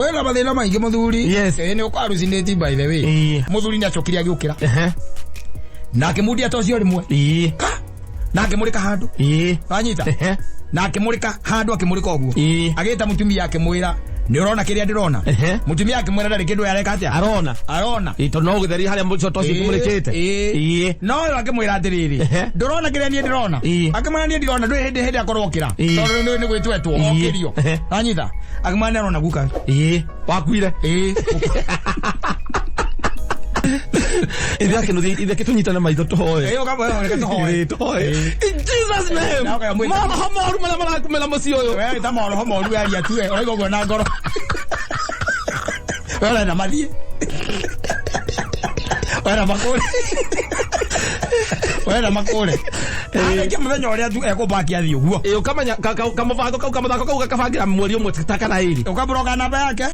Wĩna mathĩna maingĩ mũthuri. Yes. Ĩĩ nĩ ũkwarucinĩti by the way. Ĩĩ. Mũthuri nĩ acokire agĩũkĩra. Ehe. Na akĩmundia toci o rĩmwe. Ĩĩ. Ka! Na akĩmũrĩka handũ. Ĩĩ. Wanyita? Ehe. Na akĩmũrĩka handũ akĩmũrĩka ũguo. Ĩĩ. Agĩta mũtumia akĩmwĩra nĩ ũrona kĩrĩa ndĩrona. Ehe. Mũtumia akĩmwĩra ndarĩ kĩndũ areka atĩa? Arona. Arona. Ĩĩ tondũ no gũtheria harĩa mũco toci kũmũrĩkĩte. Ĩĩ. Ĩĩ. No ũyũ akĩmwĩra atĩrĩrĩ, Ehe. ndũrona kĩrĩa niĩ ndĩrona? Ĩĩ. Akĩmwĩra niĩ ndirona ndũrĩ hĩndĩ hĩndĩ akorwo okĩra. Ĩĩ. Tondũ nĩ gwĩtwetwo Ĩĩ. okĩrio. Ehe. Wanyita? Akĩmwĩra nĩ arona guka. Ĩĩ. Wakuire. Ĩĩ. Ithe akĩnũthia ithe akĩtũnyitane maitho tũhoe. Ĩĩ ũkamwĩra reke tũhoe. Ĩĩ, tũhoe. In Jesus name. Na ũkamwĩta- Maroho moru marĩa marakumĩra mũciĩ ũyũ. We ta maroho moru yaria tu we ũraigua ũguo na ngoro. We ũrenda mathiĩ. Ũrenda makũre. Ũrenda makũre. Arĩkia mũthenya ũrĩa tu ekũmbaki athiĩ ũguo. Ĩĩ ũkamenya kamũbango kau kamũthako kau gakabangĩra mweri ũmwe ta kana ĩrĩ. Ũkamũroga namba yake.